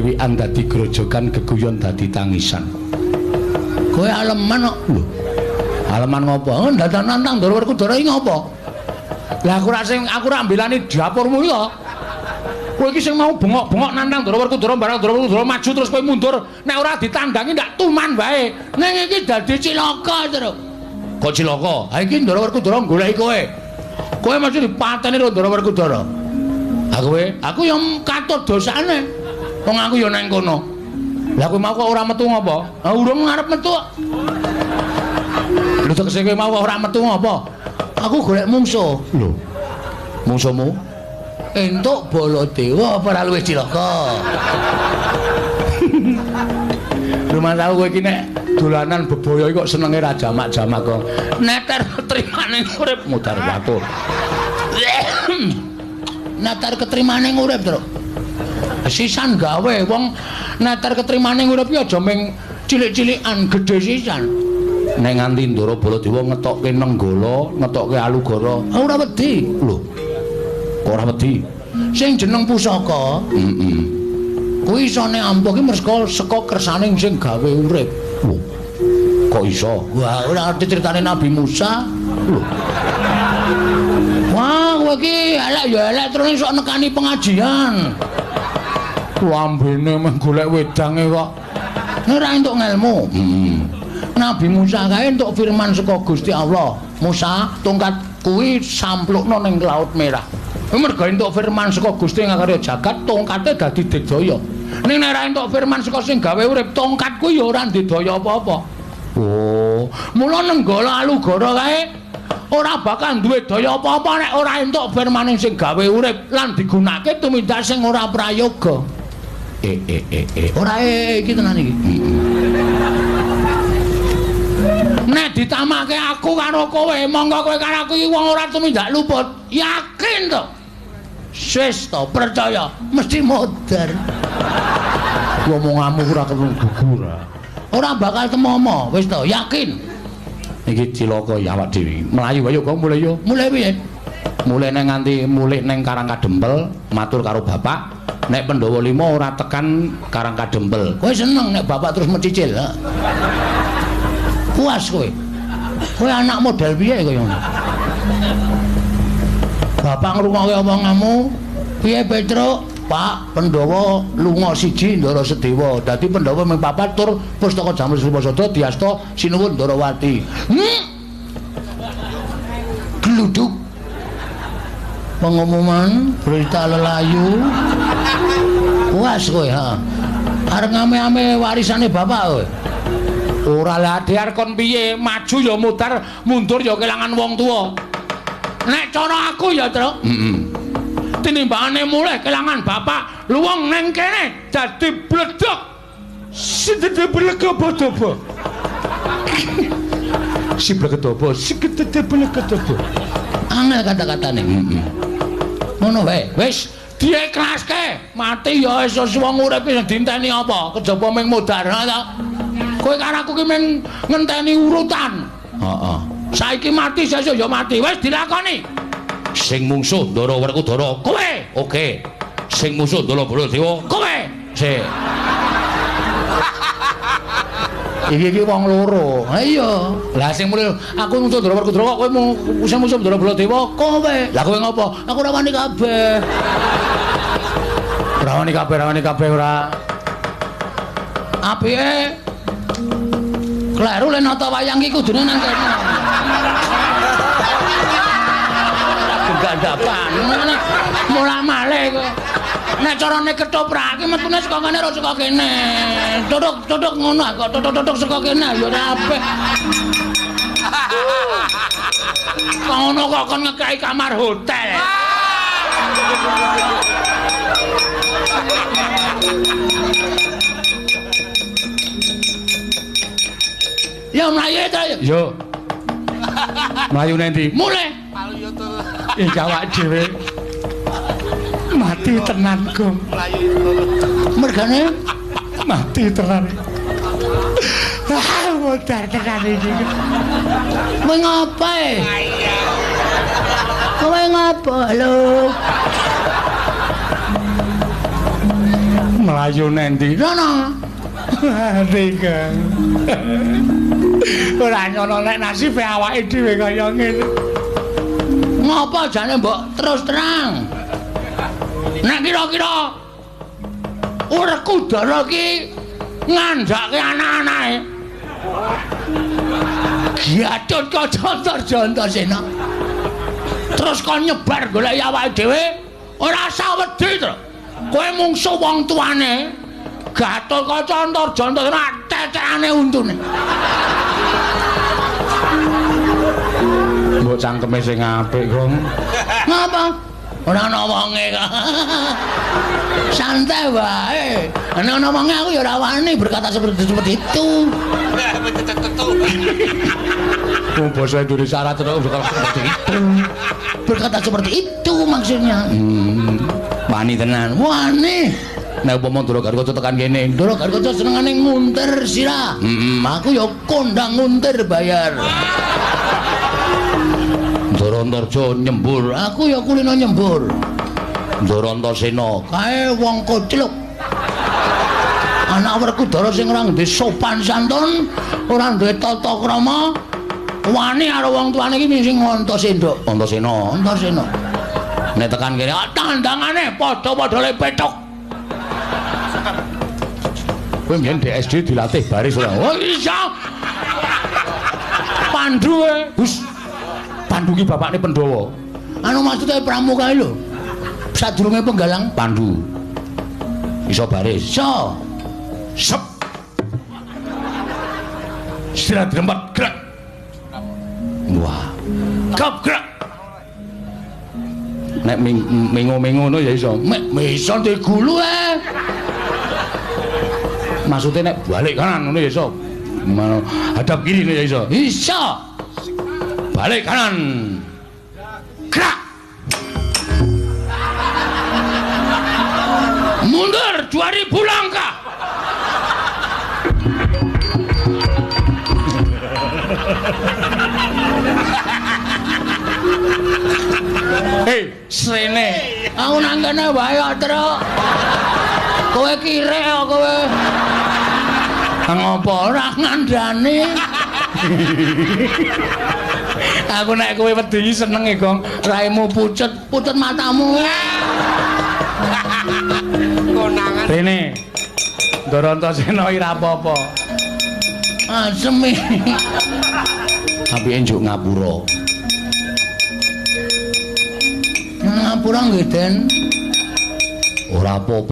Wiwikan dadi grojogan, geguyon dadi tangisan. Kowe aleman kok. Lho. Aleman ngopo? Oh, dadak nantang Ndara Werkudara iki ngopo? Lah aku ora sing aku ora mbelani dapurmu iki to. Kowe iki sing mau bengok-bengok nantang Ndara Werkudara, barang Ndara Werkudara maju terus kowe mundur, nek ora ditandangi ndak tuman wae. Ning iki dadi cilaka, Truk. Kok cilaka? Ha iki Ndara Werkudara goleki kowe. Kowe mesti dipateni karo Ndara Werkudara. Ha kowe, aku ya katut dosane. Wong aku ya nang kono. Lah kowe mau kok ora metu ngopo? Ha urung ngarep metu. Lho tegese kowe mau kok ora metu ngopo? Aku golek mungsuh. Lho. Mungsuhmu? Entuk Baladewa apa ora luwih cilaka? Rumah tau kowe iki nek dolanan bebaya iki kok senenge ra jamak-jamak kok. Neter ketrimane urip mudhar watur. Neter ketrimane urip, Truk. Sisan gawe wong neter ketrimane urip iki aja ming cilik-cilikan, gedhe sisan. Nek nganti Ndara Baladewa ngetokke Nenggala, ngetokke Alugara, ora wedi. Lho. Kok ora wedi? Sing jeneng pusaka, heeh. Kuwi isone ampuh ki merga saka kersane sing gawe urip. Lho. Kok iso? Wah, ora ngerti critane Nabi Musa. Lho. Wah, kowe iki elek ya elek terus iso nekani pengajian. Lambene meh golek wedange kok. Ora entuk ngelmu. Heeh. Nabi Musa kae entuk firman saka Gusti Allah. Musa, tongkat kuwi samplukno ning Laut Merah. Merga entuk firman saka Gusti ngakarya jagat, tongkate dadi digdaya. Ning nek ora entuk firman saka sing gawe urip, tongkat kuwi ya ora ndedaya apa-apa. Oh, mula Nenggala Alugara kae ora bakal duwe daya apa-apa nek ora entuk firmane sing gawe urip lan digunakake tumindak sing ora prayoga. Ora iki tenan iki. Nek ditamake aku karo kowe, monggo kowe karo aku iki wong ora tumindak luput. Yakin to? Wis to, percaya, mesti modar. Omonganmu ora ketemu gugur. Ora bakal temomo, wis to, yakin. Iki cilaka ya awak dhewe. Mlayu ayo kok mulih yo. Mulih piye? Mulih nang nganti mulih nang Karang Kadempel, matur karo bapak, nek Pandhawa 5 ora tekan Karang Kadempel. Kowe seneng nek bapak terus mencicil, ha? Puas kowe. Kowe anak model piye kaya ngono? Bapak ngrungokke omonganmu, piye Petruk? Pak, Pandhawa lunga siji Ndara Sedewa. Dadi Pandhawa ming papat tur pustaka Jamur Srimasada diasta Sinuwun Ndarawati. Gluduk. Pengumuman berita lelayu. Puas kowe, ha. Arep ngame-ame warisane bapak kowe. Ora lah arep kon piye, maju ya mudhar, mundur ya kelangan wong tuwa. Nek cara aku ya, Truk. Heeh. Tinimbangane mulih kelangan bapak, luwung neng kene dadi bledok. Sidede blegedobo. Si blegedobo, sigedede blegedobo. Angel kata-katane. Heeh. Ngono wae, wis diiklaske. Mati ya wis wong urip sing dienteni apa? Kejaba ming mudhar ta. Kowe karo aku ki ming ngenteni urutan. Heeh. Saiki mati sesuk ya mati. Wis dilakoni. Sing mungsuh Ndara Werkudara kowe. Oke. Sing musuh Ndara Baladewa kowe. Sik. Iki iki wong loro. Ha iya. Lah sing mulih aku musuh Ndara Werkudara kok kowe sing musuh Ndara Baladewa kowe. Lah kowe ngopo? Aku ora wani kabeh. Ora wani kabeh, ora wani kabeh ora. Apike kleru le nata wayang iki kudune nang kene. Gandhapan. Mula-male kowe. Nek carane ketoprak iki metune saka kene ora saka kene. Tutuk-tutuk ngono kok tutuk-tutuk saka kene ya ora apik. Kok ngono kok kon ngekeki kamar hotel. Ya mlayu ta. Yo. Mlayu nanti. Mulih. Iki awak dhewe mati tenan, Gong. Mergane mati tenan. Ah, modar tenan iki. Kowe ngapa? Kowe ngapa lho? Mlayu nendi? Rono. Ati Kang. Ora nyono nek nasibe awake dhewe kaya ngene. Ngopo jane mbok terus terang? Nek kira-kira Werkudara ki ngandhake anak-anake. Gatotkaca Antarjana. Terus kon nyebar golek awake dhewe ora usah wedi to. Kowe mungsuh wong tuane. Gatotkaca Antarjana tetekane untune. Mbok cangkeme sing apik, Gong. Ngapa? Ora ana wonge kok. Santai wae. Nek ana wonge aku ya ora wani berkata seperti itu. Wong basa Indonesia ora terus berkata seperti itu. Berkata seperti itu maksudnya. Wani tenan. Wani. Nek upama Ndara Gatotkaca tekan kene, Ndara Gatotkaca senengane nguntir sira. Aku ya kondang nguntir bayar. Ndara Antarja nyembur, aku ya kulino nyembur. Ndara Antasena, kae wong kocluk. Anak Werkudara sing ora duwe sopan santun, ora duwe tata krama, wani karo wong tuane iki sing Antasena. Antasena, Antasena. Nek tekan kene, tandangane padha-padha le pethuk. Kowe mbiyen DSD dilatih baris ora? Oh iya. Pandu e. Hus. Pandu ki bapakne Pandhawa. Anu maksude pramuka lho. Sadurunge penggalang Pandu. Iso baris. Iso. Sep. Istirahat tempat gerak. Wah. Kap gerak. Nek mengo-mengo ngono ya iso. Mek iso digulu e. Maksudnya nek balik kanan ngono ya iso. Hadap kiri ngono ya iso. Iso. Balik kanan. Gerak. Mundur 2000 langkah. Hei, srene. Aku nang kene wae kok, Truk. Kowe kirek kok kowe. Ngopo ora ngandani? Aku nek kowe wedi iki seneng e, Gong. Raimu pucet, pucet matamu. Konangan. Rene. Ndara Antasena iki ra apa-apa. Asem iki. Apike njuk ngapura. Ngapura nggih, Den. Ora apa-apa.